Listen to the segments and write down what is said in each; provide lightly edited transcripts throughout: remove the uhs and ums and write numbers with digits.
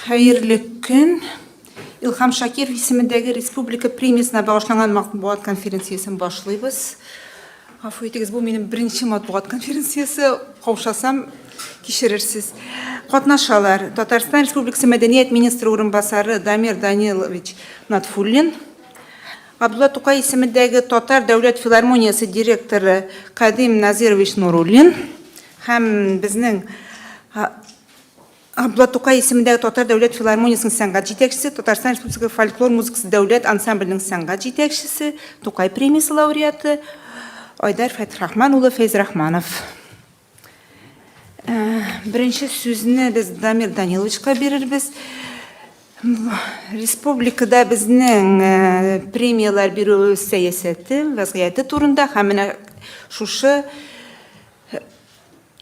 Хәерле көн! Илһам Шакиров исемендәге республика премиясенә багышланган матбугат конференциясен башлыйбыз. Гафу итегез, бу минем беренче матбугат конференциясе, каушасам, кичерерсез. Катнашалар Татарстан Республикасы мәдәният министры урынбасары Дамир Данилович Натфуллин, Габдулла Тукай исемендәге Татар дәүләт филармониясе директоры Кадим Назирович Нуруллин һәм безнең Габдулла Тукай исемендәге Татар дәүләт филармониясенең сәнгать җитәкчесе, Татарстан Республикасы фольклор музыкасы дәүләт ансамбленең сәнгать җитәкчесе, Тукай премиясе лауреаты Айдар Фәтрахман улы Фәйзрахманов. Э, беренче сүзне без Дамир Даниловичка бирербез. Республикада безнең э, премияләр бирү сәясәте, вазгыяте турында һәм менә шушы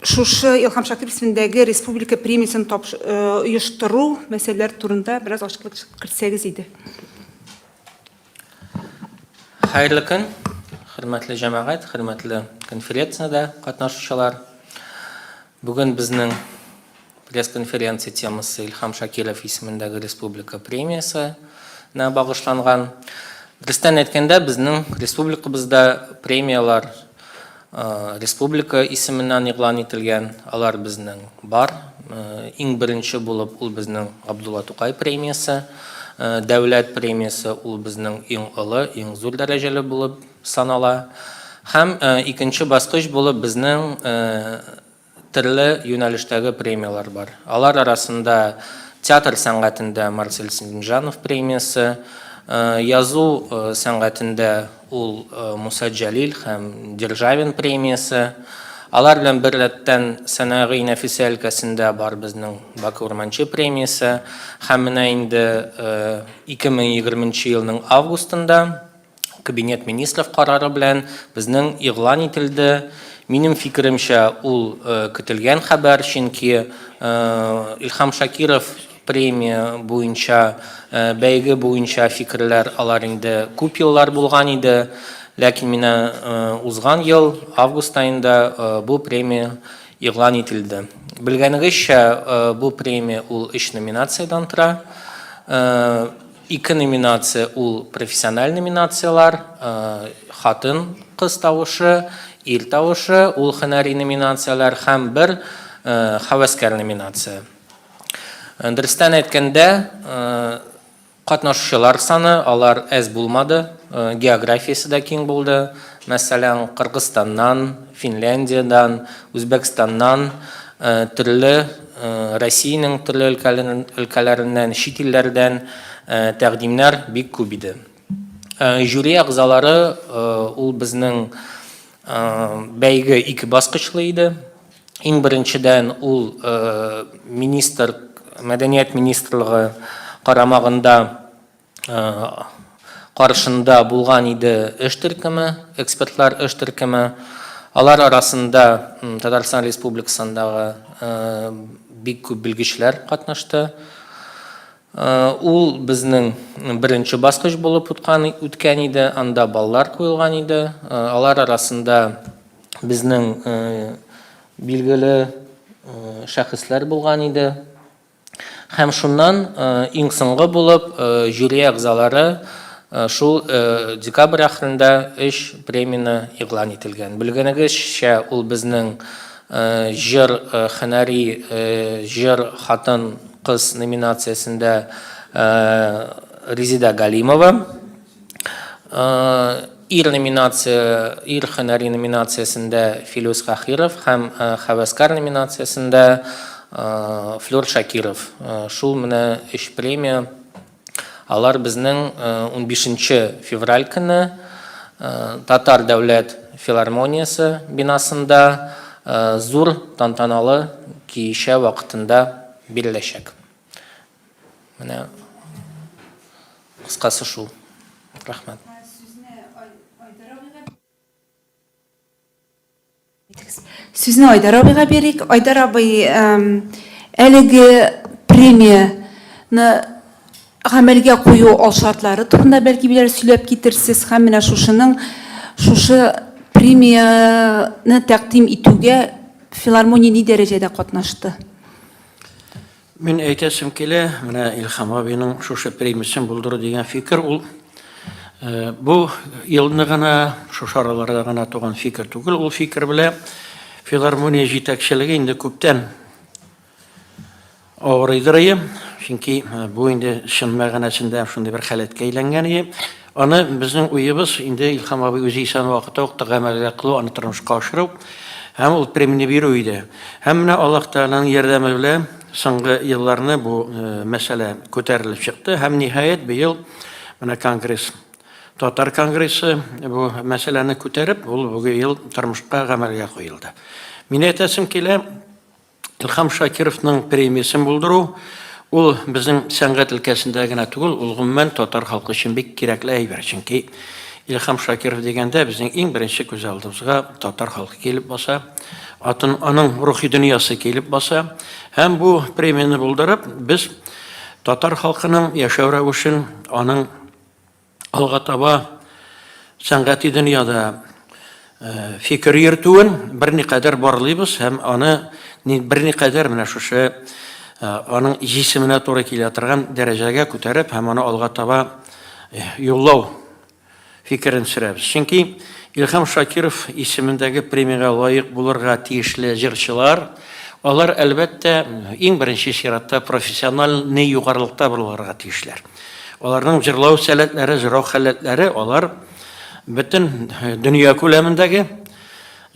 шушы Илһам Шакиров исемендәге республика премиясен э, оештыру мәсьәләләре турында бераз ачыклык кертсәгез иде. Хәерле көн, хөрмәтле җәмәгать, хөрмәтле конференциядә катнашучылар. Бүген безнең пресс-конференция темасы Илһам Шакиров исемендәге республика премиясенә багышланган. Дөрестән әйткәндә, безнең республикабызда премияләр республика исеменнән игълан ителгән, алар безнең бар. Иң беренче булып ул безнең Габдулла Тукай премиясе, дәүләт премиясе ул безнең иң олы, иң зур дәрәҗәле булып санала. Һәм икенче баскыч булып безнең Төрле юнәлештәге премияләр бар. Алар арасында театр сәнгатендә Марсель Сәлимҗанов премиясе, язу сәнгатендә ул Муса Җәлил һәм Державин премиясе. Алар белән беррәттән сәнәгый нәфисә өлкәсендә бар безнең Баки Урманче премиясе. Һәм менә инде 2020 нче елның августында Кабинет министров карары белән безнең игълан ителде. Минем фикеремчә, ул көтелгән хәбәр, чөнки Илһам Шакиров премия буенча, бәйге буенча фикерләр алар инде күп еллар булган иде. Ләкин менә узган ел август аенда бу премия игълан ителде. Белгәнегезчә, бу премия ул өч номинациядән тора. Ике номинация ул профессиональ номинацияләр, хатын кыз тавышы, ир тавышы, ул һөнәри номинацияләр һәм бер һәвәскәр номинация. Дөрестән әйткәндә, катнашучылар саны алар әз булмады, географиясе дә киң булды. Мәсәлән, Кыргызстаннан, Финляндиядән, Үзбәкстаннан төрле Россиянең төрле өлкәләреннән, чит илләрдән тәкъдимнәр бик күп иде. Жюри әгъзалары ул безнең бәйге ике баскычлы иде. Иң беренчедән ул министр, мәдәният министрлыгы карамагында каршында булган иде эш төркеме, экспертлар эш төркеме. Алар арасында Татарстан Республикасындагы бик күп белгечләр катнашты. Ул безнең беренче баскыч булып үткән иде, анда баллар куелган иде. Алар арасында безнең билгеле шәхесләр булган иде. Һәм шуннан иң соңгы булып жюри әгъзалары шул декабрь ахырында өч премияне игълан ителгән. Белгәнегезчә, ул безнең җыр һөнәри җыр хатын кыз номинациясендә Резеда Галимова, Ир номинация, ир һөнәри номинациясендә Филүс Каһиров һәм Һәвәскәр номинациясендә Флюр Шакиров. Шул менә өч премия. Алар безнең 15 февраль көне Татар дәүләт филармониясе бинасында зур тантаналы кичә вакытында биреләчәк. Менә кыскасы шул. Рәхмәт. Сүзне Айдар абыйга бирик. Айдар абый, әлеге премияне гамәлгә кую алшартлары турында бәлки биләр сөйләп китерсез һәм менә шушының шушы премияне тәкъдим итүгә филармония ни дәрәҗәдә катнашты? Мин әйтәсем килә, менә Илһам абыйның шушы премиясен булдыру дигән фикер ул бу елны гына, шушы араларда гына туган фикер түгел. Ул фикер белән филармония җитәкчелеге инде күптән авырыйдыр ие, чөнки бу инде чын мәгънәсендә шундый бер халәткә әйләнгән ие. Аны безнең уебыз инде Илһам абый үзе исән вакытта ук та гамәлгә кылу, аны тормышка ашыру һәм ул премияне бирү иде. Һәм менә Аллаһ Тәгаләнең ярдәме белән соңгы елларны бу мәсьәлә күтәрелеп чыкты һәм ниһаять быел менә конгресс Татар конгрессы бу мәсьәләне күтәреп, ул быел тормышка гамәлгә куелды. Мин әйтәсем килә, Илһам Шакировның премиясен булдыру, ул безнең сәнгать өлкәсендә генә түгел, ул гомумән татар халкы өчен бик кирәкле әйбер. Чөнки Илһам Шакиров дигәндә безнең иң беренче күз алдыбызга татар халкы килеп баса, атын, аның рухи дөньясы килеп баса. Һәм бу премияне булдырып, без татар халкының яшәү рәвешен, аның алга таба сәнгати дөньяда фикер йөртүен берникадәр барлыйбыз һәм аны берникадәр менә шушы аның җисеменә туры килә торган дәрәҗәгә күтәреп һәм аны алга таба юллау фикерен сөрәбез. Чөнки Илһам Шакиров исемендәге премиягә лаек булырга тиешле җырчылар, алар, әлбәттә, иң беренче чиратта профессиональный югарылыкта булырга тиешләр. Аларның җырлау сәләтләре, җырлау халәтләре, алар бөтен дөнья күләмендәге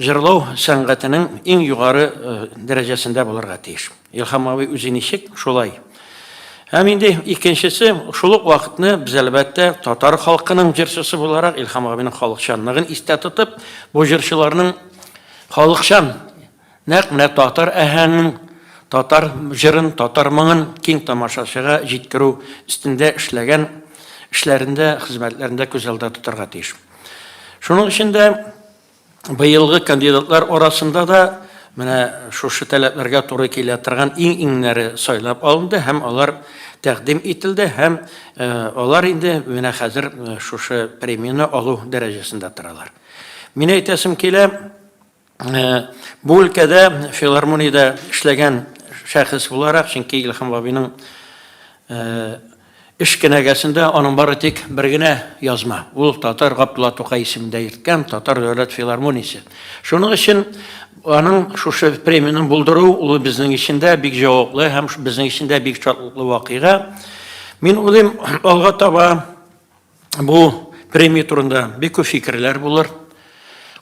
җырлау сәнгатенең иң югары дәрәҗәсендә булырга тиеш. Илһам абый үзе ничек, шулай. Һәм инде икенчесе, шул ук вакытны без әлбәттә татар халкының җырчысы буларак Илһам абыйның халыкчанлыгын истә тотып, бу җырчыларның халыкчан Нәкъ менә татар аһәңен, татар җырын, татар моңын киң тамашачыга җиткерү өстендә эшләгән эшләрендә, хезмәтләрендә күз алда тотарга тиеш. Шуның өчен дә быелгы кандидатлар арасында да менә шушы таләпләргә туры килә торган иң-иңнәре сайлап алынды һәм алар тәкъдим ителде һәм алар инде менә хәзер шушы премияне алу дәрәҗәсендә торалар. Мин әйтәсем килә, Бу өлкәдә филармониядә эшләгән шәхес буларак, чөнки Илһам бабайның эш кенәгәсендә аның бары тик бер генә язма. Ул татар Габдулла Тукай исемендә йөрткән Татар дәүләт филармониясе. Шуның өчен аның шушы премияне булдыру ул безнең өчен дә бик җаваплы һәм безнең өчен дә бик шатлыклы вакыйга. Мин уйлыйм, алга таба Бу премия турында бик күп фикерләр булыр.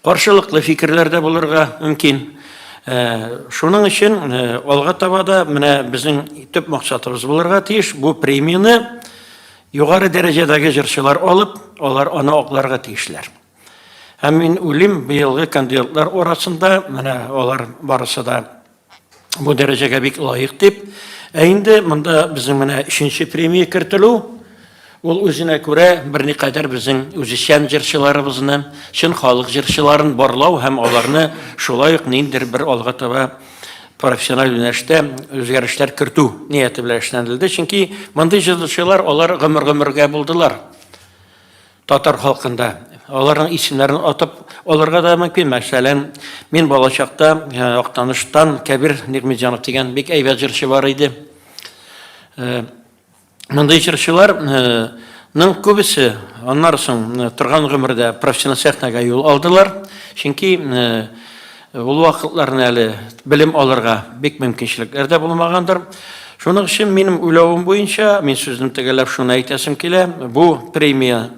Каршылыклы фикерләр дә булырга мөмкин. Э, шуның өчен э, алга таба да менә безнең төп максатыбыз булырга тиеш бу премияне югары дәрәҗәдәге җырчылар алып, алар аны акларга тиешләр. Һәм мин уйлыйм, быелгы кандидатлар арасында менә алар барысы да бу дәрәҗәгә бик лаек дип. Ә инде монда безнең менә өченче премия кертелү, ул үзенә күрә берникадәр безнең үзешчән җырчыларыбызны, чын халык җырчыларын барлау һәм аларны шулай ук ниндидер бер алга таба профессиональ юнәлештә үзгәрешләр кертү нияте белән эшләнелде. Чөнки мондый җырчылар алар гомер-гомергә булдылар. Татар халкында аларның исемнәрен атып алырга да мөмкин. Мәсәлән, мин балачакта Актаныштан Кәбир Нигъмәтҗанов дигән бик әйбәт җырчы бар иде. Мондый җырчылар ның күбесе аннары соң торган гомердә профессиональ сәхнәгә юл алдылар. Чөнки Ул вакытларны әле белем алырга бик мөмкинчелекләр дә булмагандыр. Шуның өчен минем уйлавым буенча, мин сүзне төгәлләп шуны әйтәсем килә, бу премия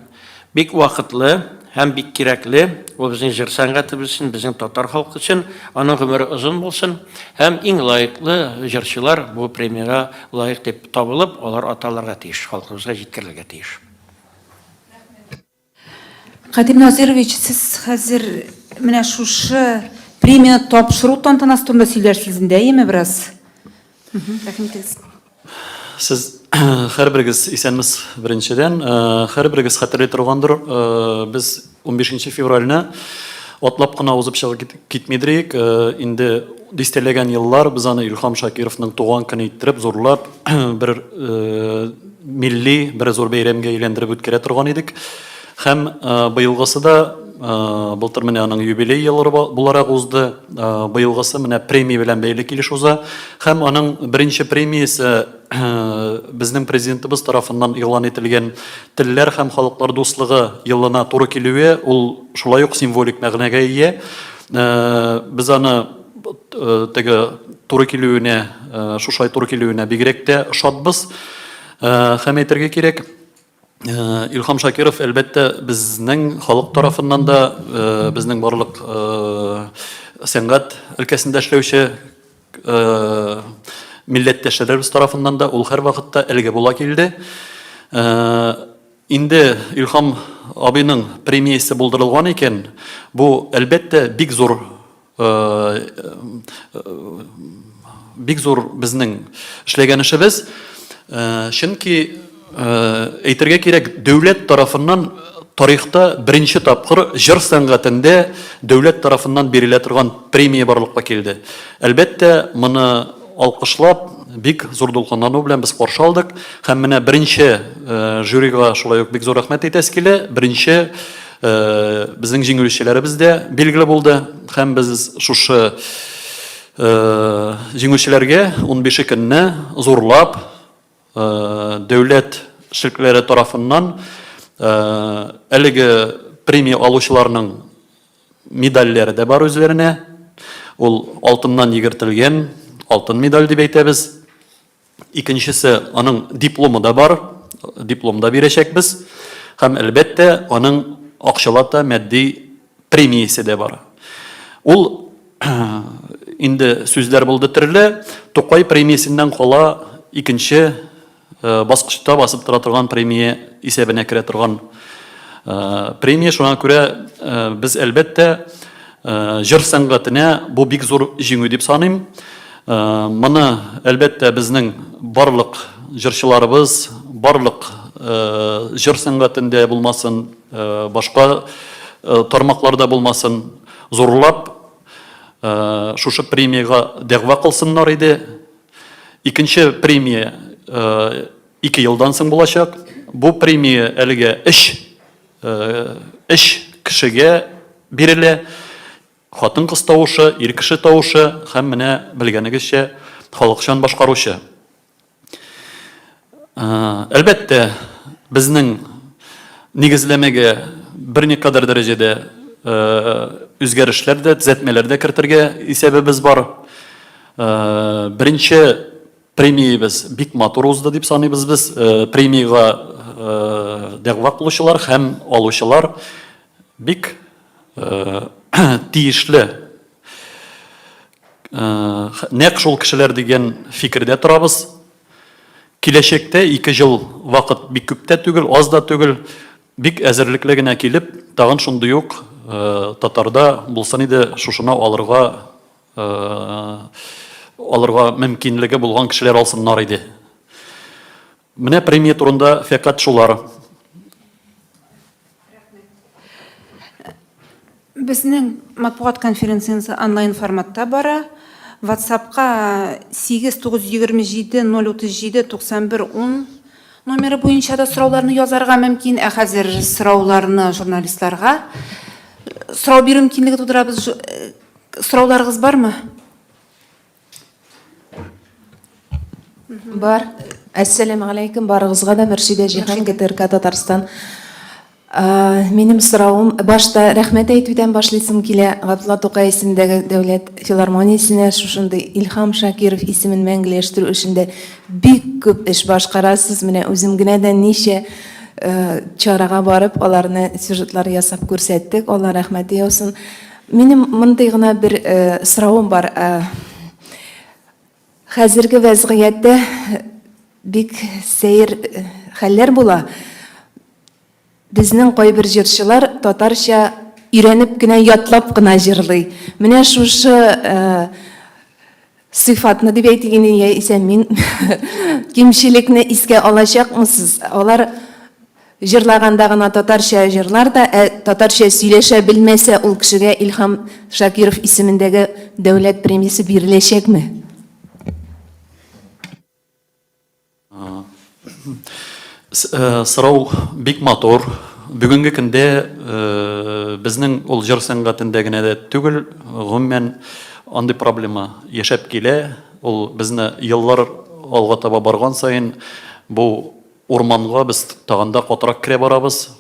бик вакытлы һәм бик кирәкле. Ул безнең җыр сәнгатебез өчен, безнең татар халкы өчен, аның гомере озын булсын һәм иң лаеклы җырчылар бу премиягә лаек дип табылып, алар аталырга тиеш, халкыбызга җиткерелергә тиеш. Кадим Назирович, сез хәзер менә шушы премияне тапшыру тантанасы турында сөйләрсез инде, әйеме бераз? Рәхим итегез. Сез һәрберегез исәнмез беренчедән. Һәрберегез хәтерли торгандыр, без 15 февральне атлап кына узып чыгып китмидер Инде дистәләгән еллар без аны Илһам Шакировның туган көне иттереп, зурлап бер милли бер зур бәйрәмгә әйләндереп үткәрә торган идек. Һәм быелгысы да Былтыр менә аның юбилей елы буларак узды. Быелгысы менә премия белән бәйле килеш уза. Һәм аның беренче премиясе безнең президентыбыз тарафыннан игълан ителгән Телләр һәм халыклар дуслыгы елына туры килүе, ул шулай ук символик мәгънәгә ия. Без аны теге туры килүенә, шушай туры килүенә бигрәк тә шатбыз. Һәм әйтергә кирәк, Илһам Шакиров, әлбәттә, безнең халык тарафыннан да, безнең барлык сәнгать өлкәсендә эшләүче милләттәшләребез тарафыннан да ул һәрвакытта әлеге була килде. Инде Илһам абыйның премиясе булдырылган икән, бу, әлбәттә, бик зур бик зур безнең эшләгән эшебез. Чөнки әйтергә кирәк, дәүләт тарафыннан тарихта беренче тапкыр җыр сәнгатендә дәүләт тарафыннан бирелә торган премия барлыкка килде. Әлбәттә, моны алкышлап, бик зур дулкынлану белән без каршы алдык. Һәм менә беренче жюрига шулай ук бик зур рәхмәт әйтәсе килә. Беренче безнең җиңүчеләребез дә билгеле булды. Һәм без шушы җиңүчеләргә 15 көнне зурлап дәүләт эшлеклеләре тарафыннан әлеге премия алучыларның медальләре дә бар үзләренә. Ул алтыннан егертелгән алтын медаль дип әйтәбез. Икенчесе, аның дипломы да бар, диплом да бирәчәкбез. Һәм, әлбәттә, аның акчалата матди премиясе дә бар. Ул инде сүзләр булды төрле, Тукай премиясеннән кала икенче баскычта басып тора торган премия исәбенә керә торган премия. Шуңа күрә без, әлбәттә, җыр сәнгатенә бу бик зур җиңү дип саныйм. Моны, әлбәттә, безнең барлык җырчыларыбыз, барлык җыр сәнгатендә булмасын, башка тармакларда булмасын, зурлап шушы премиягә дәгъва кылсыннар иде. Икенче премия 2 елдан соң булачак. Бу премия әлегә өч өч кешегә бирелә. Хатын-кыз тавышы, ир кеше тавышы һәм менә белгәнегезчә халыкчан башкаручы. Әлбәттә, безнең нигезләмәгә берникадәр дәрәҗәдә үзгәрешләр дә, төзәтмәләр дә кертергә исәбебез бар. Беренче премиябез бик матур узды дип саныйбыз без. Премиягә дәгъва кылучылар һәм алучылар бик тиешле нәкъ шул кешеләр дигән фикердә торабыз. Киләчәктә 2 ел вакыт бик күп тә түгел, аз да түгел, бик әзерлекле генә килеп, тагын шундый ук татарда булсын иде шушыны алырга алырга мөмкинлеге булган кешеләр алсыннар иде. Менә премия турында фәкать шулар. Безнең матбугат конференциясе онлайн форматта бара. WhatsApp-ка 8 927 037 91 10 номеры буенча да сорауларны язарга мөмкин. Ә хәзер сорауларны журналистларга сорау бирү мөмкинлеге тудырабыз. Сорауларыгыз бармы? Бар. Әссәламу алейкум барыгызга да. Мөршидә Җиһан, ГТРК Татарстан. Минем соравым, башта рәхмәт әйтүдән башлыйсым килә. Габдулла Тукай исемендәге дәүләт филармониясенә шушындый Илһам Шакиров исемен мәңгеләштерү эшендә бик күп эш башкарасыз. Менә үзем генә дә ничә чарага барып, аларны сюжетлар ясап күрсәттек. Алла рәхмәте яусын. Минем мондый гына бер соравым бар. Хәзерге вәзгыятьтә бик сәер хәлләр була. Безнең кайбер җырчылар татарча өйрәнеп кенә, ятлап кына җырлый. Менә шушы сыйфатны дип әйтик инде, яисә мин кимчелекне искә алачакмысыз? Алар җырлаганда гына татарча җырлар да, ә татарча сөйләшә белмәсә, ул кешегә Илһам Шакиров исемендәге дәүләт премиясе биреләчәкме? Сорау бик матур. Бүгенге көндә безнең ул җыр сәнгатендә генә дә түгел, гомумән андый проблема яшәп килә. Ул безне еллар алга таба барган саен бу урманга без тагын да катырак керә барабыз.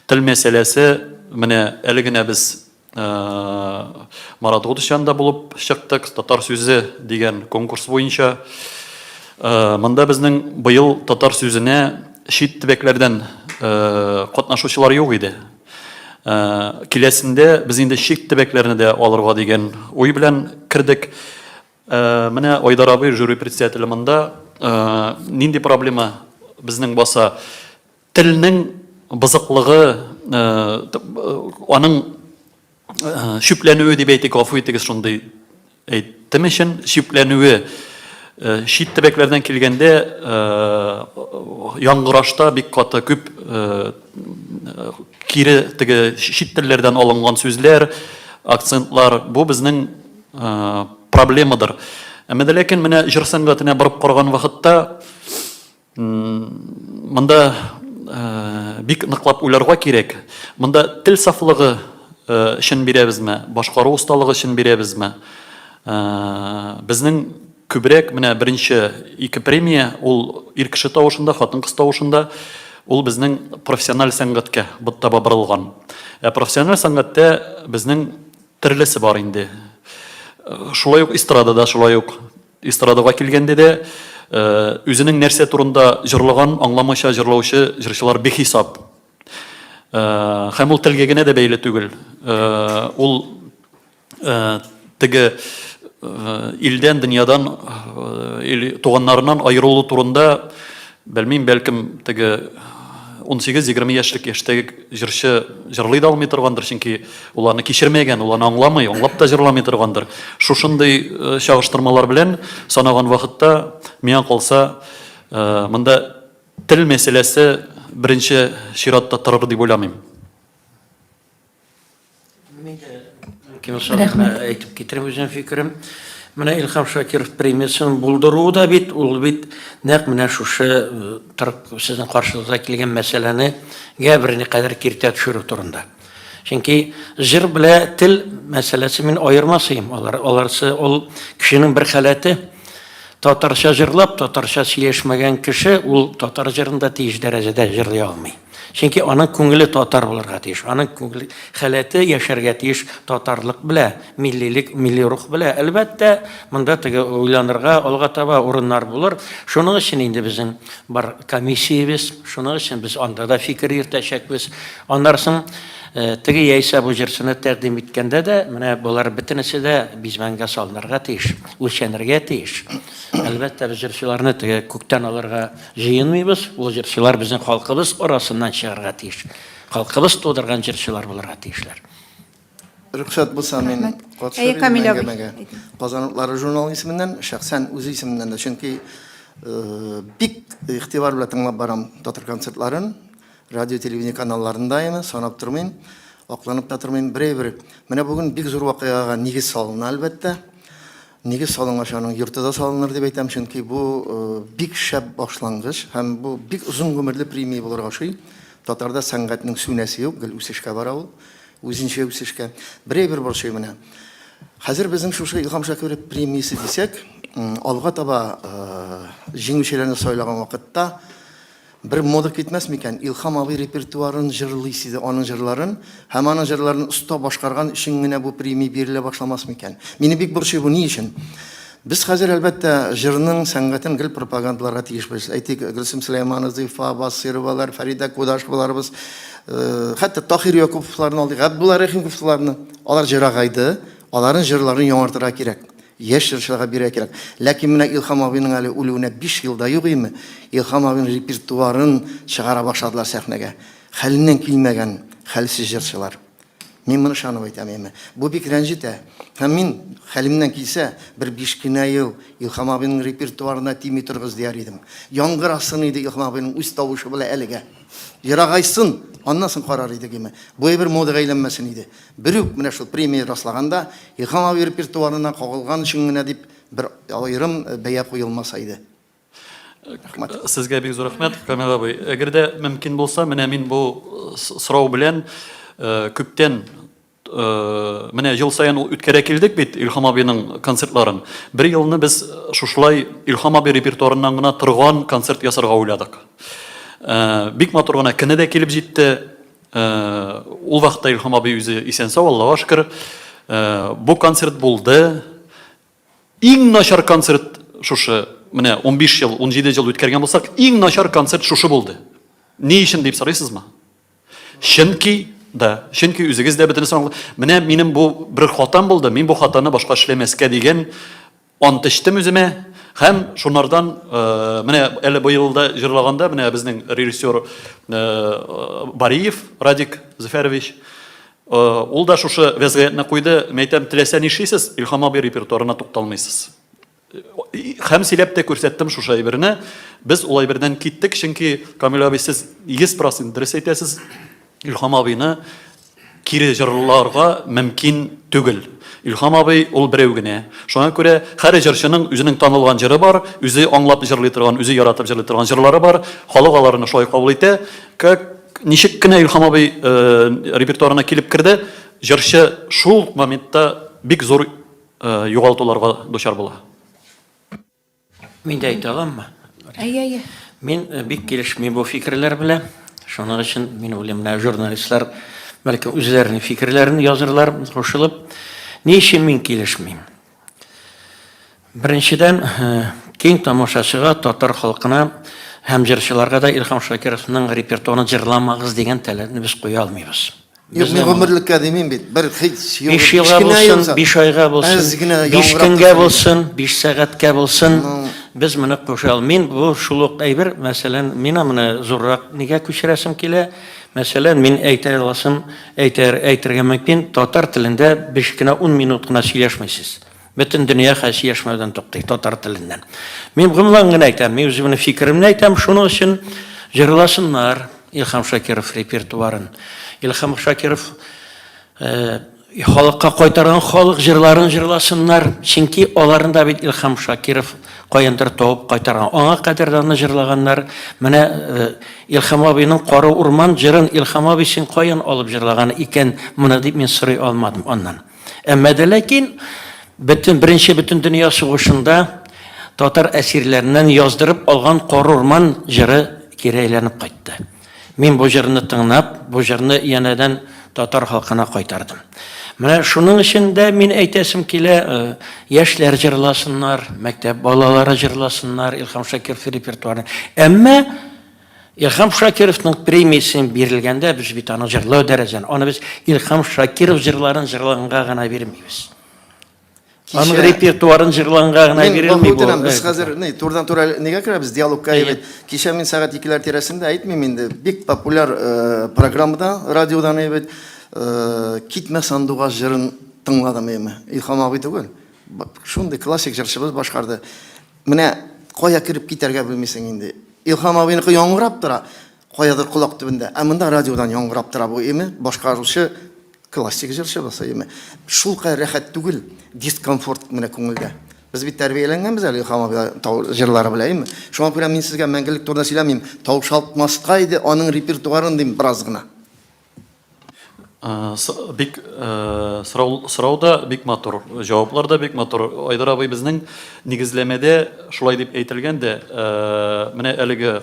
Тел мәсьәләсе менә әле генә без Марат Гудышянда булып чыктык, Татар сүзе дигән конкурс буенча. Монда безнең быел татар сүзенә чит төбәкләрдән катнашучылар юк иде. Киләсендә без инде чит төбәкләрне дә алырга дигән уй белән кердек. Менә Айдар абый, жюри председателе монда. Нинди проблема безнең баса? Телнең бозыклыгы, аның чүпләнүе дип әйтик, гафу итегез шундый әйттем өчен, чүпләнүе чит төбәкләрдән килгәндә яңгырашта бик каты күп кире теге чит телләрдән алынган сүзләр, акцентлар, бу безнең проблемадыр. Әмма дә ләкин менә җыр сәнгатенә барып караган вакытта Монда бик ныклап уйларга кирәк. Монда тел сафлыгы өчен бирәбезме, башкару осталыгы өчен бирәбезме? Безнең күбрәк менә беренче ике премия ул ир кеше тавышында, хатын-кыз тавышында, ул безнең профессиональ сәнгатькә таба борылган. Ә профессиональ сәнгатьтә безнең төрлесе бар инде. Шулай ук эстрадада шулай ук. Эстрадага килгәндә дә, үзенең нәрсә турында җырлаганын аңламыйча җырлаучы җырчылар бихисап. Һәм ул телгә генә дә бәйле түгел. Ул теге илдән, дөньядан, туганнарыннан аерылу турында, белмим, бәлкем, теге 18-20 яшьлек яшьтәге җырчы җырлый да алмый торгандыр, чөнки Ул аны кичермәгән, ул аны аңламый, аңлап та җырламый торгандыр. Шушындый э, чагыштырмалар белән санаган вакытта, миңа калса, э, монда тел мәсьәләсе беренче чиратта торыр дип уйламыйм. Рәхмәт. Әйтеп китерәм үземнең фикерем. Менә Илһам Шакиров премиясен булдыру да бит, ул бит нәкъ менә шушы э, торып сезнең каршыгызга килгән мәсьәләне гә берникадәр киртә төшерү турында. Чөнки җыр белә тел мәсьәләсе мин аермас идем. Алар, аларсы ул кешенең бер халәте. Татарча җырлап, татарча сөйләшмәгән кеше ул татар җырын да тиеш дәрәҗәдә җырлый алмый. Чөнки аның күңеле татар булырга тиеш. Аның күңел халәте яшәргә тиеш татарлык белә, миллилек, милли рух белә. Әлбәттә, монда теге уйланырга, алга таба урыннар булыр. Шуның өчен инде безнең бар комиссиябез, шуның өчен без анда да фикер йөртәчәкбез. Аннары соң теге яисә бу җырчыны тәкъдим иткәндә дә, менә болар бөтенесе дә бизмәнгә салынырга тиеш, үлчәнергә тиеш. Әлбәттә, без җырчыларны теге күктән алырга җыенмыйбыз. Ул җырчылар безнең халкыбыз арасыннан чыгарга тиеш. Халкыбыз тудырган җырчылар булырга тиешләр. Рөхсәт булса, мин катышыр идем әңгәмәгә. Казан утлары журналы исеменнән, шәхсән үзе исеменнән дә, чөнки бик игътибар белән тыңлап барам татар концертларын. Радио, телевидение каналларында яме, санап тормыйм, акланып та тормыйм. Берәй бер. Менә бүген бик зур вакыйгага нигез салына, әлбәттә. Нигез салынгач, аның йорты да салыныр дип әйтәм, чөнки бу э, бик шәп башлангыч һәм бу бик озын гомерле премия булырга ошый. Татарда сәнгатьнең сүнәсе юк, гел үсешкә бара ул. Үзенчә үсешкә. Берәй бер борчый менә. Хәзер безнең шушы Илһам Шакиров премиясе дисәк, алга таба э, җиңүчеләрне сайлаган вакытта Бер мода китмәс микән? Илһам абый репертуарын җырлыйсы иде, аның җырларын һәм аның җырларын оста башкарган өчен генә бу премия бирелә башламас микән? Мине бик борчый бу, ни өчен? Без хәзер, әлбәттә, җырның сәнгатен гел пропагандаларга тиешбез. Әйтик, Гөлсем Сөләйманова, Зифа Басыйровалар, Фәридә Кудашеваларыбыз, хәтта Таһир Якуповларны алдык, Габдулла Рәхимовларны. Алар җырагайды, аларның җырларын яңартырга кирәк. Яшь җырчыларга бирергә кирәк. Ләкин менә Илһам абыйның әле үлүенә 5 ел да юк име, Илһам абыйның репертуарын чыгара башладылар сәхнәгә. Хәленнән килмәгән хәлсез җырчылар. Мин моны ышанып әйтәм, әйме. Бу бик рәнҗетә. Һәм мин, хәлемнән килсә, бер биш кенә ел Илһам абыйның репертуарына тими торыгыз дияр идем. Яңгырасын иде Илһам абыйның үз тавышы белән әлегә. Ерагайсын, аннан соң карар идек, әйме. Бу әйбер модага әйләнмәсен иде. Берүк менә шул премия раслаганда, Илһам абый репертуарына кагылган өчен генә дип бер аерым бәя куелмаса иде. Рәхмәт. Сезгә бик зур рәхмәт, Камил абый. Әгәр дә мөмкин булса, менә мин бу сорау белән күптән менә ел саен үткәрә килдек бит Илһам абыйның концертларын. Бер елны без шушылай Илһам абый репертуарыннан гына торган концерт ясарга уйладык. Бик матур гына көне дә килеп җитте. Ул вакытта Илһам абый үзе исән-сау, Аллага шөкер. Бу концерт булды. Иң начар концерт шушы, менә 15 ел, 17 ел үткәргән булсак, иң начар концерт шушы булды. Ни өчен дип сорыйсызмы? Чөнки, да, чөнки үзегез дә бөтенесен аңлый. Менә минем бу бер хатам булды, мин бу хатаны башка эшләмәскә дигән ант эчтем үземә. Һәм шунардан э, менә әле быел да җырлаганда менә безнең режиссер э, Бариев Радик Зөфәрович э, ул да шушы вәзгыятьне куйды. Мәйтәм, теләсә нишлисез, Илһам абый репертуарына тукталмыйсыз. Һәм сөйләп тә күрсәттем шушы әйберне. Без ул әйбердән киттек, чөнки Камил абый сез 100% дөрес әйтәсез. Илһам абыйны кире җырларга мөмкин түгел. Илһам абый ул берәү генә. Шуңа күрә һәр җырчының үзенең танылган җыры бар, үзе аңлап җырлый торган, үзе яратып җырлый торган җырлары бар. Халык аларны шулай кабул итә. Как ничек кенә Илһам абый э, репертуарына килеп керде, җырчы шул моментта бик зур югалтуларга дучар була. Мин дә әйтә аламмы? Әйе, әйе. Мин бик килешмим бу фикерләр белән. Шуның өчен мин уйлыйм, менә журналистлар бәлки үзләренең фикерләрен язырлар кушылып. Ни өчен мин килешмим? Беренчедән, киң тамашачыга, татар халкына һәм җырчыларга да Илһам Шакировның репертуарын җырламагыз дигән таләпне без куя алмыйбыз. Юк, мин гомерлеккә димим бит. Бер хич юк. 5 елга булсын, 5 айга булсын, 5 көнгә булсын, 5 сәгатькә булсын. Без моны куша алмыйм. Бу шул ук әйбер, мәсәлән, мин моны зуррак нигә күчерәсем килә? Мәсәлән, мин әйтә аласым, әйтер, әйтергә мөмкин, татар телендә 5 кенә 10 минут кына сөйләшмисез. Бөтен дөнья хәзер сөйләшмәүдән туктый, татар теленнән. Мин гомумән генә әйтәм, мин үземнең фикеремне әйтәм, шуның өчен җырласыннар Илһам Шакиров репертуарын. Илһам Шакиров э, халыкка кайтарган халык җырларын җырласыннар, чөнки аларын да бит Илһам Шакиров каяндыр табып кайтарган. Аңа кадәр дә аны җырлаганнар. Менә э, Илһам абыйның Кара урман җырын Илһам абый син каян алып җырлаган икән моны дип мин сорый алмадым аннан. Әмма дә ләкин бөтен беренче бөтендөнья сугышында татар әсирләреннән яздырып алган Карурман җыры кире әйләнеп кайтты. Мин бу җырны тыңлап, бу җырны янәдән татар халкына кайтардым. Менә шуның өчен дә мин әйтәсем килә, э, яшьләр җырласыннар, мәктәп балалары җырласыннар Илһам Шакиров репертуарын. Әмма Илһам Шакировның премиясен бирелгәндә без бит аның җырлау дәрәҗән, аны без Илһам Шакиров җырларын җырлаганга гына бирмибез. Аның репертуарын җырлаганга гына бирелми бу. Без хәзер ни, турыдан-туры нигә керәбез диалогка әйбәт. Кичә мин сәгать икеләр тирәсендә әйтмим инде, бик популяр э, программада радиодан әйбәт э, Китмә сандугач җырын тыңладым әйме. Илһам абый түгел. Шундый классик җырчыбыз башкарды. Менә кая кереп китәргә белмисең инде. Илһам абыйныкы яңгырап тора, каядыр колак төбендә. Ә монда радиодан яңгырап тора бу име, башкаручы классик җырчы булса име. Шулкадәр рәхәт түгел, дискомфорт менә күңелдә. Без бит тәрбияләнгәнбез әле Илһам абый җырлары белән, име. Шуңа күрә мин сезгә мәңгелек турында сөйләмим. Таушалтмаска иде аның репертуарын дим бераз гына. Бик сорау, сорау да бик матур, җаваплар да бик матур. Айдар абый безнең нигезләмәдә шулай дип әйтелгән дә, менә әлеге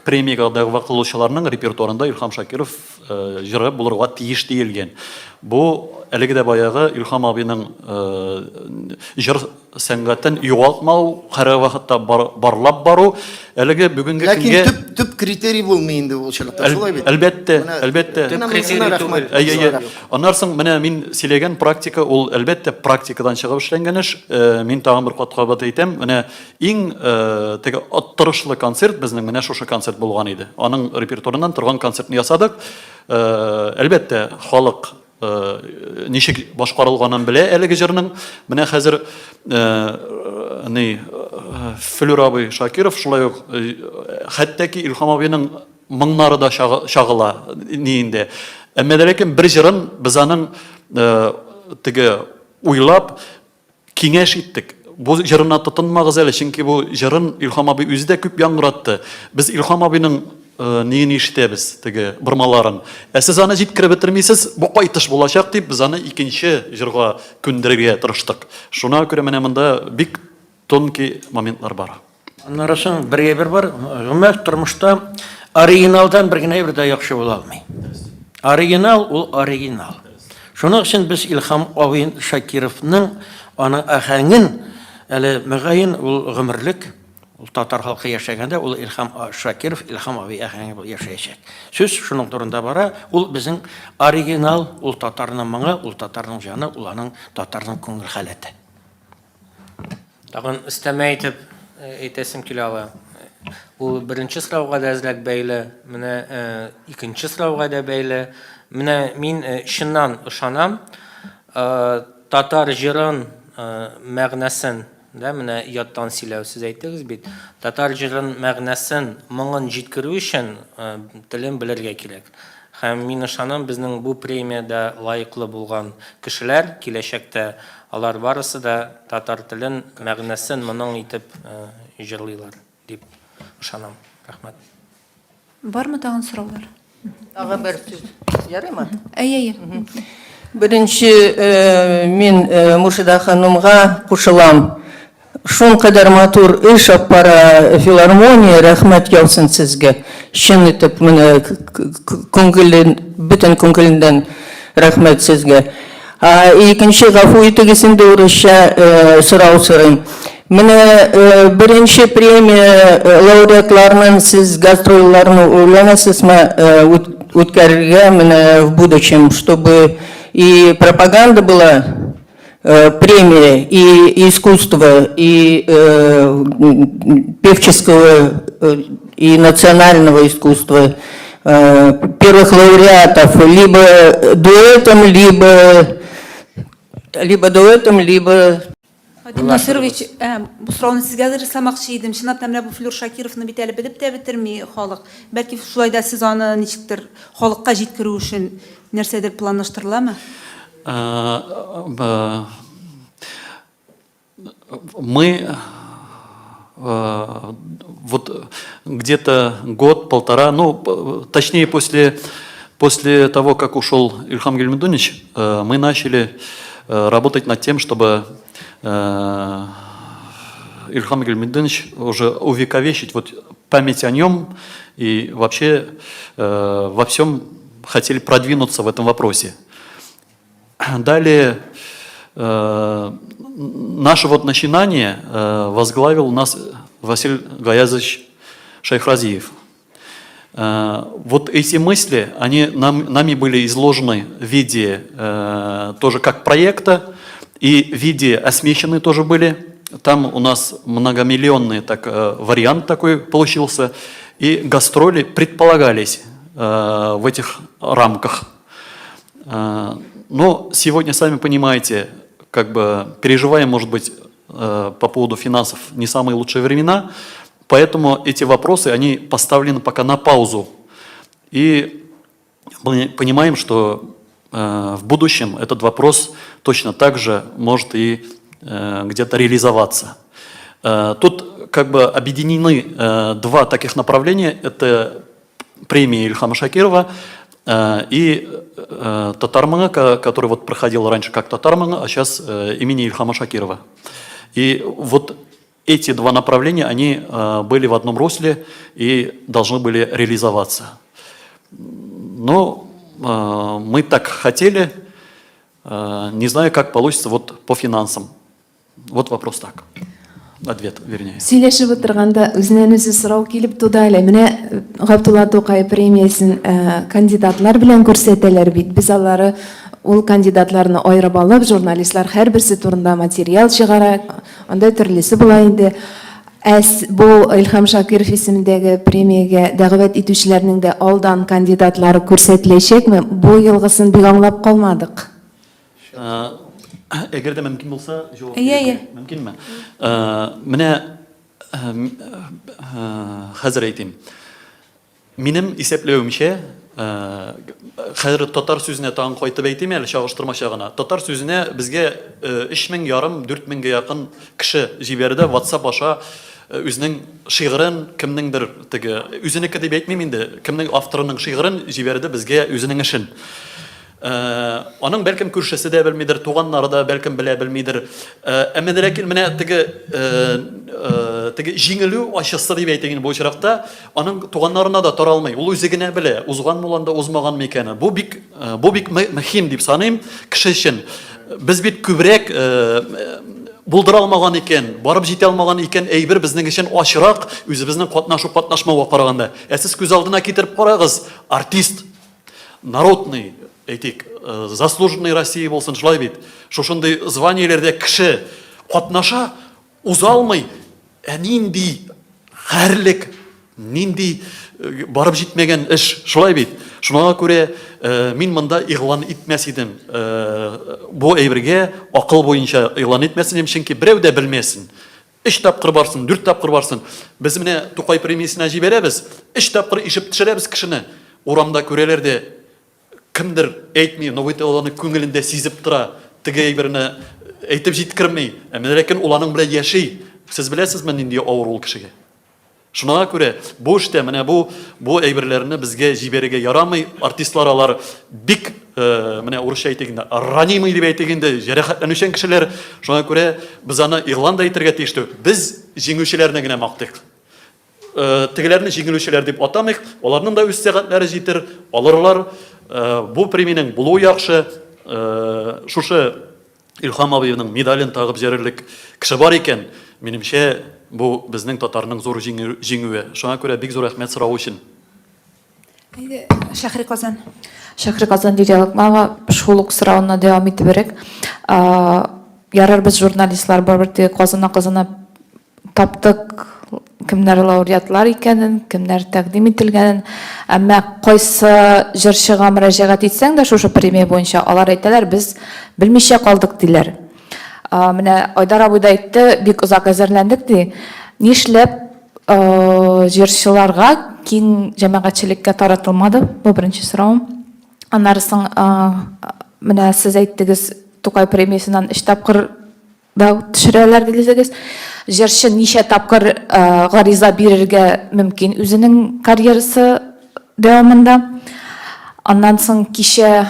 премиягә дәгъва кылучыларның репертуарында Илһам Шакиров җыры булырга тиеш диелгән. Бу әлеге дә баягы Илһам абыйның җыр сәнгатен югалтмау, һәрвакытта бар, барлап бару, әлеге бүгенге Ләкин көнгә төп, төп критерий булмый инде ул чынлыкта, шулай бит? Әлбәттә, Менә- әлбәттә. Менә Төп монысына критерий рәхмәт, түгел. Әйе, монысына әйе. рәхмәт. Аннан соң менә мин сөйләгән практика ул әлбәттә практикадан чыгып эшләнгән эш. Э, Мин тагын бер кат кабат әйтәм, менә иң э, теге оттырышлы концерт безнең менә шушы концерт булган иде. Аның репертуарыннан торган концертны ясадык. Э, Әлбәттә, халык ничек башкарылганын белә әлеге җырның. Менә хәзер ни Флюр абый Шакиров шулай ук хәтта ки Илһам абыйның моңнары да чагыла ни инде. Әмма дә ләкин бер җырын без аның теге уйлап киңәш иттек. Бу җырына тотынмагыз әле, чөнки бу җырын Илһам абый үзе дә күп яңгыратты. Без Илһам абыйның э, ниен ишетәбез, теге бормаларын. Ә сез аны җиткереп бетермисез, бу кайтыш булачак дип, без аны икенче җырга күндерергә тырыштык. Шуна күрә менә монда бик тонкий моментлар бар. Аннары соң бер әйбер бар, гомумән тормышта оригиналдан бер генә әйбер дә яхшы була алмый. Оригинал ул оригинал. Шуның өчен без Илһам абый Шакировның аның аһәңен әле мөгаен ул гомерлек ул татар халкы яшәгәндә ул Илһам Шакиров, Илһам абый аһәңе булып яшәячәк. Сүз шуның турында бара. Ул безнең оригинал, ул татарның моңы, ул татарның җаны, ул аның татарның күңел халәте. Тагын өстәмә итеп әйтәсем килә ала. Ул беренче сорауга да әзрәк бәйле, менә икенче сорауга да бәйле. Менә мин чыннан ышанам, татар җырын мәгънәсен, да, менә яттан сөйләү сез әйттегез бит, татар җырын мәгънәсен, моңын җиткерү өчен телен белергә кирәк. Һәм мин ышанам, безнең бу премиядә лаеклы булган кешеләр киләчәктә алар барысы да татар телен, мәгънәсен моның итеп җырлыйлар дип ышанам. Рәхмәт. Бармы тагын сораулар? Тагы бер сүз. Ярыймы? Әйе, әйе. Беренче мин Муршида ханымга кушылам. Шулкадәр матур эш алып бара филармония, рәхмәт яусын сезгә. Чын итеп менә күңелен, бөтен күңелемнән рәхмәт сезгә. А икенче, гафу итегез инде урысча сорау сорыйм. Менә беренче премия лауреатларының сез гастрольләрне уйланасызмы үткәрергә менә в будущем, чтобы и пропаганда была премия и искусства, и певческого, и национального искусства, первых лауреатов либо дуэтом, либо, либо дуэтом, либо Вадим Насырович, бу сорауны сезгә адресламакчы идем. Чынлап та менә бу Флюр Шакировны бит әле белеп тә бетерми халык. Бәлки шулай да сез аны ничектер халыкка җиткерү өчен нәрсәдер планлаштырыламы? Мы вот где-то год-полтора, ну, точнее, после, после того, как ушел Ильхам Гельмедунович, мы начали работать над тем, чтобы Ильхам Гельмедунович уже увековечить вот память о нем и вообще во всем хотели продвинуться в этом вопросе. Далее наше вот начинание возглавил у нас Василий Гаязович Шайхразиев. Вот эти мысли, они нам, нами были изложены в виде тоже как проекта, и в виде осмещены тоже были. Там у нас многомиллионный так, вариант такой получился, и гастроли предполагались в этих рамках. Но сегодня, сами понимаете, как бы переживаем, может быть, по поводу финансов не самые лучшие времена, поэтому эти вопросы, они поставлены пока на паузу. И мы понимаем, что в будущем этот вопрос точно так же может и где-то реализоваться. Тут как бы объединены два таких направления. Это премия Ильхама Шакирова и Татар моңы, который вот проходил раньше как Татар моңы, а сейчас имени Ильхама Шакирова. И вот эти два направления, они были в одном русле и должны были реализоваться. Но мы так хотели, не знаю, как получится вот по финансам. Вот вопрос так. Ответ, вернее. Сөйләшеп утырганда үзеннән-үзе сорау килеп туды әле. Менә Габдулла Тукай премиясен кандидатлар белән күрсәтәләр бит. Без алары ул кандидатларны аерып алып, журналистлар һәрберсе турында материал чыгара. Анда төрлесе була инде. Ә бу Илһам Шакиров исемендәге премиягә дәгъват итүчеләрнең дә алдан кандидатлары күрсәтеләчәкме? Бу елгысын бик аңлап калмадык. Әгәр дә мөмкин булса, җавап Әйе, әйе. Мөмкинме? Менә хәзер әйтим. Минем исәпләвемчә, Хәзер татар сүзенә тагын кайтып әйтим әле, чагыштырмача гына. Татар сүзенә безгә өч мең ярым, дүрт меңгә якын кеше җибәрде WhatsApp аша үзенең шигырен, кемнеңдер теге, үзенеке дип әйтмим инде, кемнең авторының шигырен җибәрде безгә үзенең эшен. Аның бәлкем күршесе дә белмидер, туганнары да бәлкем белә белмидер. Әмма дә ләкин менә теге теге җиңелү ачысы дип әйтик инде бу очракта, аның туганнарына да таралмый. Ул үзе генә белә, узганмы ул анда, узмаганмы икәне. Бу бик бу бик мөһим дип саныйм кеше өчен. Без бит күбрәк булдыра алмаган икән, барып җитә алмаган икән әйбер безнең өчен ачырак, үзебезнең катнашу-катнашмауга караганда. Ә сез күз алдына китереп карагыз, артист Народный, әйтик, э, заслуженный России булсын, шулай бит. Шушындый званиеләрдә кеше катнаша, уза алмый. Ә нинди хәрлек, нинди э, барып җитмәгән эш, шулай бит. Шуңа күрә э, мин монда игълан итмәс идем. Бу әйбергә акыл буенча игълан итмәс идем, чөнки берәү дә белмәсен. Өч тапкыр барсын, дүрт тапкыр барсын. Без менә Тукай премиясенә җибәрәбез, өч тапкыр ишеп төшерәбез кешене. Урамда күрәләр дә, кемдер әйтми, но бит ул аны күңелендә сизеп тора, теге әйберне әйтеп җиткерми. Ә менә ләкин ул аның белән яши. Сез беләсезме, нинди авыр ул кешегә? Шуңа күрә бу эштә менә бу бу әйберләрне безгә җибәрергә ярамый. Артистлар алар бик э, менә урысча әйтик инде, ранимый дип әйтик инде, җәрәхәтләнүчән кешеләр. Шуңа күрә без аны игълан да итәргә тиеш түгел. Без җиңүчеләрне генә мактыйк. Э, тегеләрне җиңелүчеләр дип атамыйк. Аларның да үз сәгатьләре җитер, алырлар. Э, бу премиянең булуы яхшы. Э, шушы Илһам абыйның медален тагып җөрерлек кеше бар икән, минемчә, бу безнең татарның зур җиңүе. Шуңа күрә бик зур рәхмәт сорау өчен. Әйдә, Шәһри Казан. Шәһри Казан Лилия Локманова, шул ук сорауны дәвам итебрәк. Ярар, без журналистлар барыбер теге казына-казына Таптык кемнәр лауреатлар икәнен, кемнәр тәкъдим ителгәнен. Әмма кайсы җырчыга мөрәҗәгать итсәң дә шушы премия буенча, алар әйтәләр, без белмичә калдык, диләр. Менә Айдар абый да әйтте, бик озак әзерләндек, ди. Нишләп җырчыларга, киң җәмәгатьчелеккә таратылмады? Бу беренче соравым. Аннары соң, менә сез әйттегез, Тукай премиясеннән өч тапкыр да төшерәләр дисегез. Җырчы ничә тапкыр гариза бирергә мөмкин үзенең карьерасы дәвамында. Аннан соң кичә,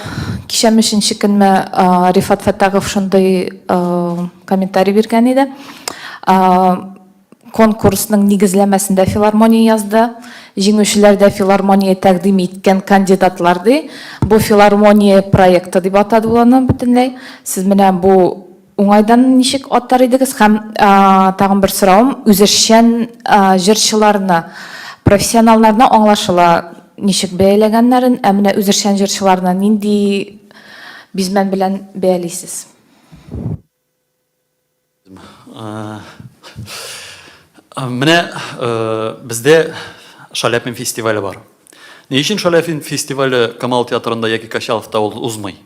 кичәме өченче көнме Рифат Фәттахов шундый комментарий биргән иде. Конкурсның нигезләмәсендә филармония язды. Җиңүчеләр дә филармония тәкъдим иткән кандидатлар ди. Бу филармония проекты дип атады ул аны бөтенләй. Сез менә бу уңайдан ничек атар идегез? Һәм тагын бер соравым, үзешчән җырчыларны, профессионалларны аңлашыла ничек бәяләгәннәрен, ә менә үзешчән җырчыларны нинди бизмән белән бәялисез? Менә бездә Шаляпин фестивале бар. Ни өчен Шаляпин фестивале Камал театрында яки Качаловта ул узмый?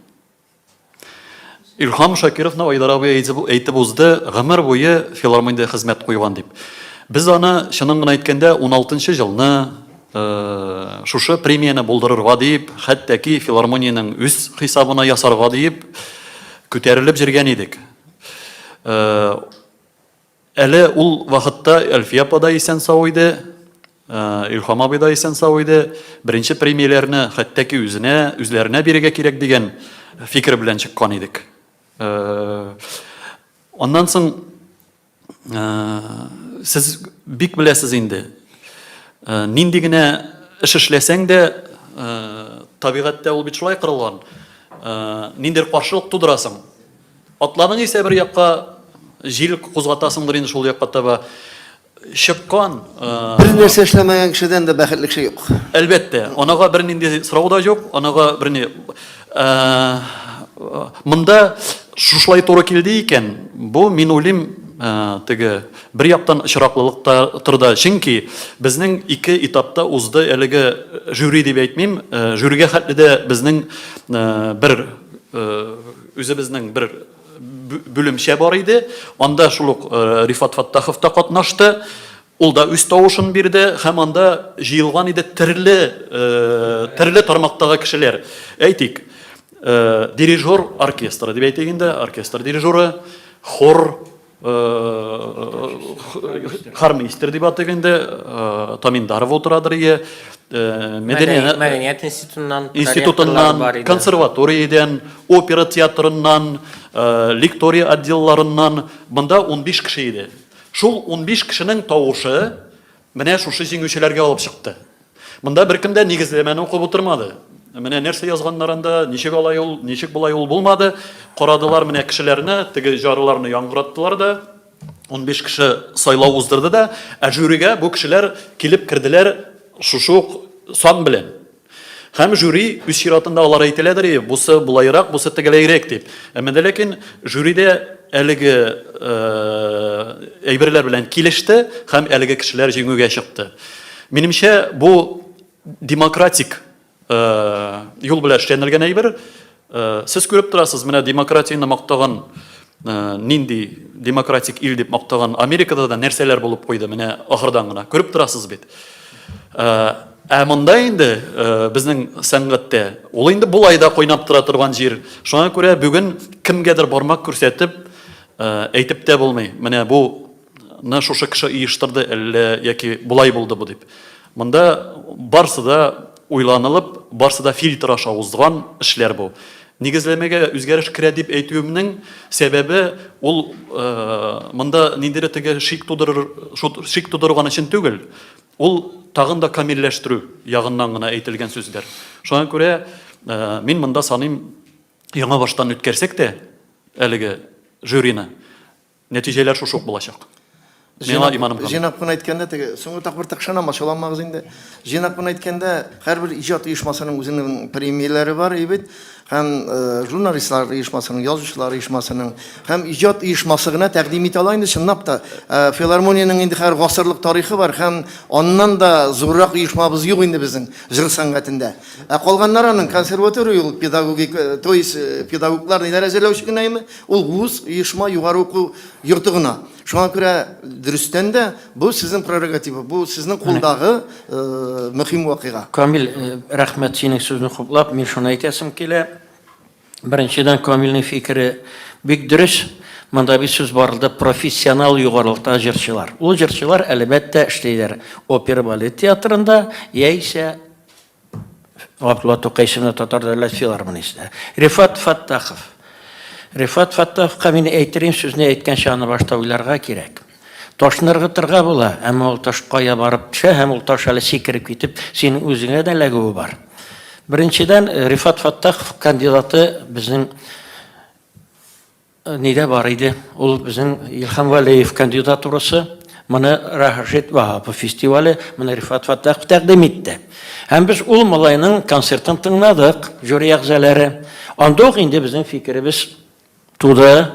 Илһам Шакировны Айдар абый әйтеп узды, гомер буе филармониядә хезмәт куйган дип. Без аны, чынын гына әйткәндә, 16 елны шушы премияне булдырырга дип, хәтта ки филармониянең үз хисабына ясарга диеп күтәрелеп җөргән идек. Әле ул вакытта Әлфия апа да исән-сау иде, Илһам абый да исән-сау иде. Беренче премияләрне хәтта ки үзенә, үзләренә бирергә кирәк дигән фикер белән чыккан идек. Аннан соң сез бик беләсез инде, нинди генә эш эшләсәң дә, табигатьтә ул бит шулай корылган, ниндидер каршылык тудырасың. Атладың исә бер якка, җил кузгатасыңдыр инде шул якка таба. Чыккан. Бер нәрсә эшләмәгән кешедән дә бәхетле кеше юк. Әлбәттә, анага бернинди сорау да юк, анага берни. Монда шушылай туры килде икән, бу, мин уйлыйм, теге бер яктан очраклылык та торды. Чөнки безнең ике этапта узды әлеге жюри дип әйтмим, жюрига хәтле дә безнең бер Үзебезнең бер бүлемчә бар иде. Анда шул ук Рифат Фаттахов та катнашты. Ул да үз тавышын бирде һәм анда җыелган иде төрле төрле тармактагы кешеләр. Әйтик, дирижер оркестры дип әйтик инде, оркестр дирижеры, хор хормейстер дип атыйк инде, Таминдаров утырадыр ие, мәдәният институтыннан, институтыннан, консерваториядән, опера театрыннан, лектория отделларыннан, монда 15 кеше иде. Шул 15 кешенең тавышы менә шушы җиңүчеләргә алып чыкты. Монда беркем дә нигезләмәне укып утырмады. Менә нәрсә язганнар анда, ничек алай ул, ничек болай ул булмады. Карадылар менә кешеләрне, теге җарыларны яңгыраттылар да, 15 кеше сайлау уздырды да, ә жюрига бу кешеләр килеп керделәр шушы ук сан белән. Һәм жюри үз чиратында алар әйтәләдер, и, бусы болайрак, бусы тегеләйрәк дип. Әмма дә ләкин жюри дә әлеге әйберләр белән килеште һәм әлеге кешеләр җиңүгә чыкты. Минемчә, бу демократик юл белән эшләнелгән әйбер. Сез күреп торасыз, менә демократияне мактаган нинди демократик ил дип мактаган Америкада да нәрсәләр булып куйды, менә ахырдан гына күреп торасыз бит. Ә монда инде безнең сәнгатьтә ул инде болай да кайнап тора торган җир. Шуңа күрә бүген кемгәдер бармак күрсәтеп әйтеп тә булмый. Менә бу ны шушы кеше оештырды әллә яки болай булды бу дип. Монда барсы да уйланылып, барсы да фильтр аша узган эшләр бу. Нигезләмәгә үзгәреш керә дип әйтүемнең сәбәбе ул монда ниндидер теге шик тудырыр, шик тудырган өчен түгел. Ул тагын да камилләштерү ягыннан гына әйтелгән сүзләр. Шуңа күрә мин монда саныйм, яңа баштан үткәрсәк тә әлеге жюрины, нәтиҗәләр шушы ук булачак. Миңа иманым камил. Җыйнап кына әйткәндә, теге соңгы тапкыр тыкшынам, ачуланмагыз инде. Җыйнап кына әйткәндә, һәрбер иҗат оешмасының үзенең премияләре бар бит. Һәм журналистлар оешмасының, язучылар оешмасының һәм иҗат оешмасы гына тәкъдим итә ала инде чынлап та. Филармониянең инде хәзер гасырлык тарихы бар һәм аннан да зуррак оешмабыз юк инде безнең җыр сәнгатендә. Ә калганнар аның консерватория ул педагогик, то есть педагоглар ниләр әзерләүче генәме? Ул вуз, оешма, югары уку йорты гына. Шуңа күрә дөрестән дә бу сезнең прерогатива, бу сезнең кулдагы мөһим вакыйга. Камил, рәхмәт синең сүзне хуплап, мин шуны әйтәсем килә. Беренчедән, Камилнең фикере бик дөрес. Монда бит сүз барылды профессионал югарылыктагы җырчылар. Ул җырчылар, әлбәттә, эшлиләр опера балет театрында яисә Габдулла Тукай исемле татар дәүләт филармониясендә. Рифат Фаттахов. Рифат Фаттаховка мин әйтерим сүзне әйткәнче аны башта уйларга кирәк. Ташны ыргытырга була, әмма ул таш кая барып төшә һәм ул таш әле сикереп китеп синең үзеңә дә эләгүе бар. Беренчедән, Рифат Фаттахов кандидаты безнең Нидә бар иде? Ул безнең Илһам Вәлиев кандидатурасы. Моны Рашид Ваһапов фестивале, моны Рифат Фаттахов тәкъдим итте. Һәм без ул малайның концертын тыңладык, жюри әгъзалары. Анда ук инде безнең фикеребез туды.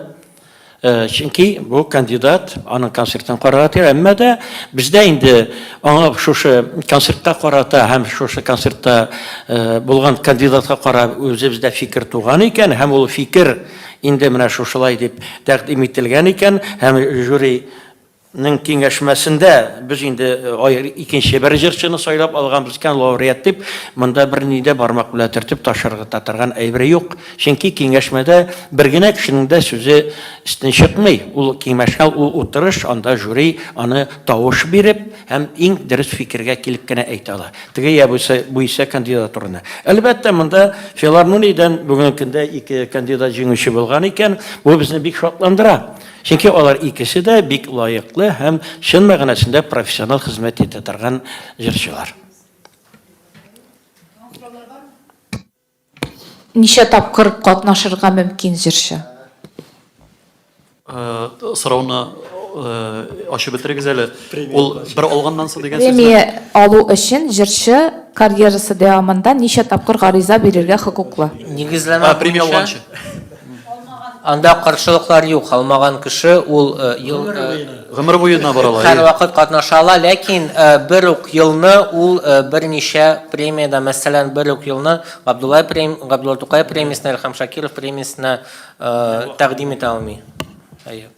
Чөнки бу кандидат аның концертын карарга тиеш. Әмма дә бездә инде аңа шушы концертка карата һәм шушы концертта булган кандидатка карап үзебездә фикер туган икән, һәм ул фикер Инде менә шушылай дип тәкъдим ителгән икән һәм жюриның киңәшмәсендә без инде икенче бер җырчыны сайлап алганбыз икән лауреат дип, монда берни дә бармак белән төртеп таш ыргыта торган әйбер юк. Чөнки киңәшмәдә бер генә кешенең дә сүзе өстен чыкмый. Ул киңәшмә, ул утырыш, анда жюри аны тавыш биреп һәм иң дөрес фикергә килеп кенә әйтә ала. Теге я бу исә кандидатураны. Әлбәттә, монда филармониядән бүгенге көндә ике кандидат җиңүче булган икән, бу безне бик шатландыра. Чөнки алар икесе дә бик лаеклы һәм чын мәгънәсендә профессионал хезмәт итә торган җырчылар. Ничә тапкыр катнашырга мөмкин җырчы? Сорауны ачып бетерегез әле. Ул бер алганнан соң дигән сүзме? Премия алу өчен җырчы карьерасы дәвамында ничә тапкыр гариза бирергә хокуклы? Нигезләмә Премия алганчы. Анда каршылыклар юк. Алмаган кеше ул ел гомер буена бара ала. Һәрвакыт катнаша ала, ләкин бер үк елны ул берничә премиядә, мәсәлән, бер үк елны Габдулла прем Габдулла Тукай премиясенә, Илһам Шакиров премиясенә тәкъдим итә алмый. Әйе.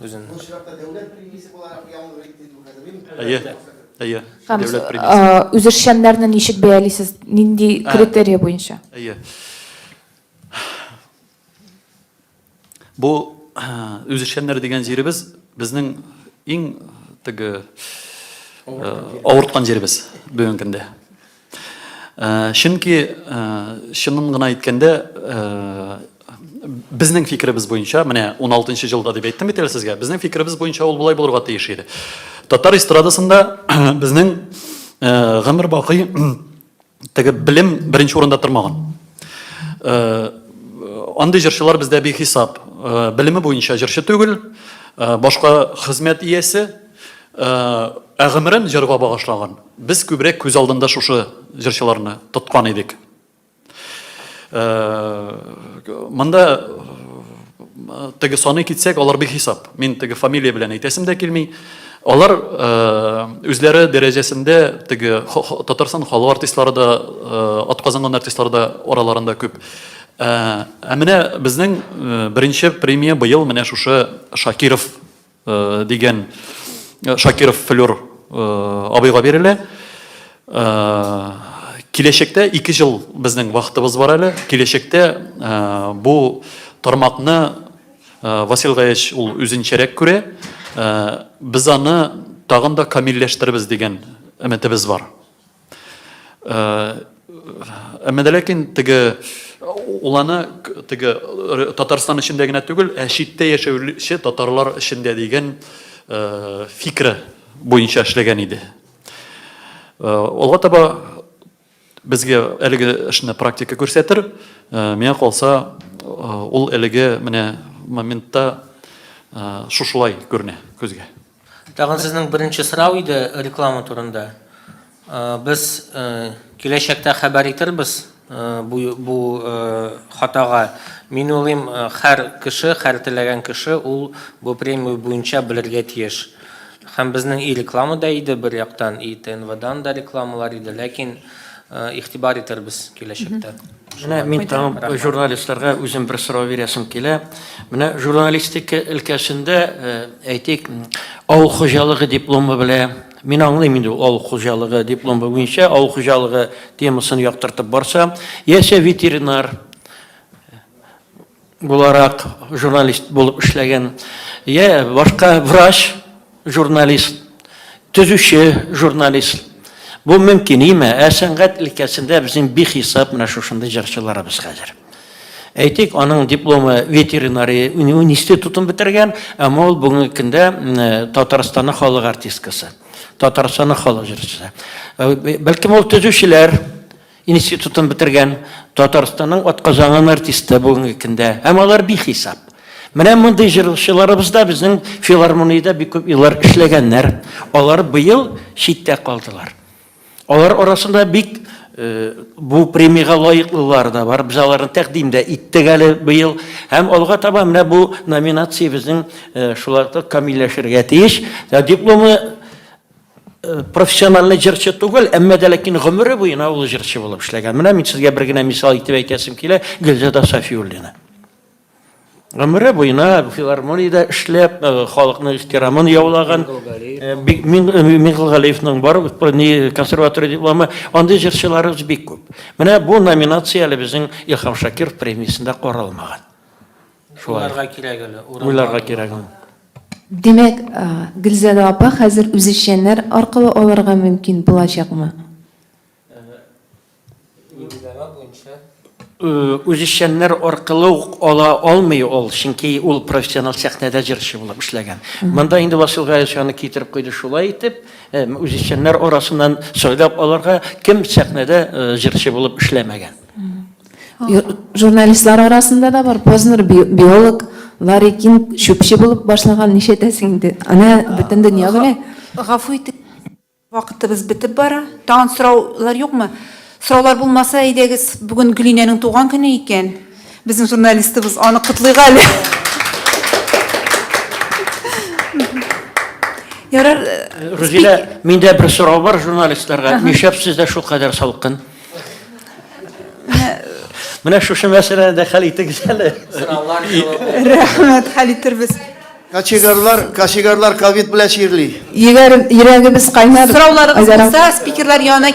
Үзен. Бу очракта дәүләт премиясе буларак яңгырый диде бу хәзер. Әйе. Әйе. Һәм Дәүләт премиясе. үзешчәннәрне ничек бәялисез? Нинди критерия буенча? Әйе. Бу үзешчәннәр дигән җиребез безнең иң теге авырткан җиребез бүгенге көндә. Чөнки чынын гына әйткәндә, безнең фикеребез буенча, менә 16 елда дип әйттем бит әле сезгә, безнең фикеребез буенча ул болай булырга тиеш иде. Татар эстрадасында безнең гомер бакый теге белем беренче урында тормаган. Андый җырчылар бездә бихисап. Белеме буенча җырчы түгел, башка хезмәт иясе, ә гомерен җырга багышлаган. Без күбрәк күз алдында шушы җырчыларны тоткан идек. Монда теге саный китсәк, алар бихисап. Мин теге фамилия белән әйтәсем дә килми. Алар үзләре дәрәҗәсендә теге Татарстан халык артистлары да, атказанган артистлары да араларында күп. Ә менә безнең беренче премия быел менә шушы Шакиров дигән Шакиров Флюр абыйга бирелә. Киләчәктә 2 ел безнең вакытыбыз бар әле. Киләчәктә бу тармакны Васил Гаевич ул үзенчәрәк күрә. Без аны тагын да камилләштербез дигән өметебез бар. Әмма дә ләкин теге ул аны теге Татарстан эчендә генә түгел, ә читтә яшәүче татарлар эчендә дигән фикре буенча эшләгән иде. Алга таба безгә әлеге эшне практика күрсәтер. Миңа калса, ул әлеге менә моментта шушылай күренә күзгә. Тагын сезнең беренче сорау иде реклама турында. Без киләчәктә хәбәр итербез бу, бу хатага. Мин уйлыйм, һәр кеше, һәр теләгән кеше ул бу премия буенча белергә тиеш. Һәм безнең и реклама да иде бер яктан, и ТНВдан да рекламалар иде, ләкин игътибар итербез киләчәктә. Менә мин тагын журналистларга үзем бер сорау бирәсем килә. Менә журналистика өлкәсендә, әйтик, авыл хуҗалыгы дипломы белә. Мин аңлыйм инде ул авыл хуҗалыгы дипломы буенча авыл хуҗалыгы темасын яктыртып барса, яисә ветеринар буларак журналист булып эшләгән, я башка врач журналист, төзүче журналист. Бу мөмкин име? Ә сәнгать өлкәсендә безнең бихисап менә шушындый җырчыларыбыз хәзер. Әйтик, аның дипломы ветеринария институтын бетергән, әмма ул бүгенге көндә Татарстанның халык артисткасы, Татарстанның халык җырчысы. Бәлкем ул төзүчеләр институтын бетергән, Татарстанның атказанган артисты бүгенге көндә. Һәм алар бихисап. Менә мондый җырчыларыбыз да безнең филармониядә бик күп еллар эшләгәннәр. Алар быел читтә калдылар. Алар арасында бик э, бу премиягә лаеклылар да бар. Без аларны тәкъдим дә иттек әле быел. Һәм алга таба менә бу номинация безнең э, шулай ук камилләшергә тиеш. Дипломы Э, профессиональный җырчы түгел, әмма дә ләкин гомере буена ул җырчы булып эшләгән. Менә мин сезгә бер генә мисал итеп әйтәсем килә, Гөлзада Сафиуллина. Гомере буена филармониядә эшләп, э, халыкның ихтирамын яулаган. Э, Миңгол бар консерватория дипломы, андый җырчыларыбыз бик күп. Менә бу номинация әле безнең Илһам Шакиров премиясендә каралмаган. Шулай. Уйларга кирәк әле. Уйларга кирәк. Димәк, Гөлзада апа хәзер үзешчәннәр аркылы алырга мөмкин булачакмы? Нигезләмә буенча. Үзешчәннәр аркылы ук ала алмый ул, чөнки ул профессионал сәхнәдә җырчы булып эшләгән. Монда инде Васил Гаевич аны китереп куйды шулай итеп, үзешчәннәр арасыннан сайлап алырга, кем сәхнәдә җырчы булып эшләмәгән. Журналистлар арасында да бар. Познер биолог, Ларри Кинг чүпче булып башлаган, нишләтәсең инде? Ана бөтен дөнья белә. Гафу итеп, вакытыбыз бетеп бара. Тагын сораулар юкмы? Сораулар булмаса, әйдәгез, бүген Гөлинәнең туган көне икән. Безнең журналистыбыз, аны котлыйк әле. Ярар. Рузилә, миндә бер сорау бар журналистларга. Нишләп сездә шулкадәр салкын? Менә шушы мәсьәләне дә хәл итегез әле. Сораулар җавабы. Рәхмәт, хәл итербез. Кочегарлар, кочегарлар ковид белән чирли. Егәр, йөрәгебез кайнар. Сорауларыгыз Айдар булса, спикерлар янына.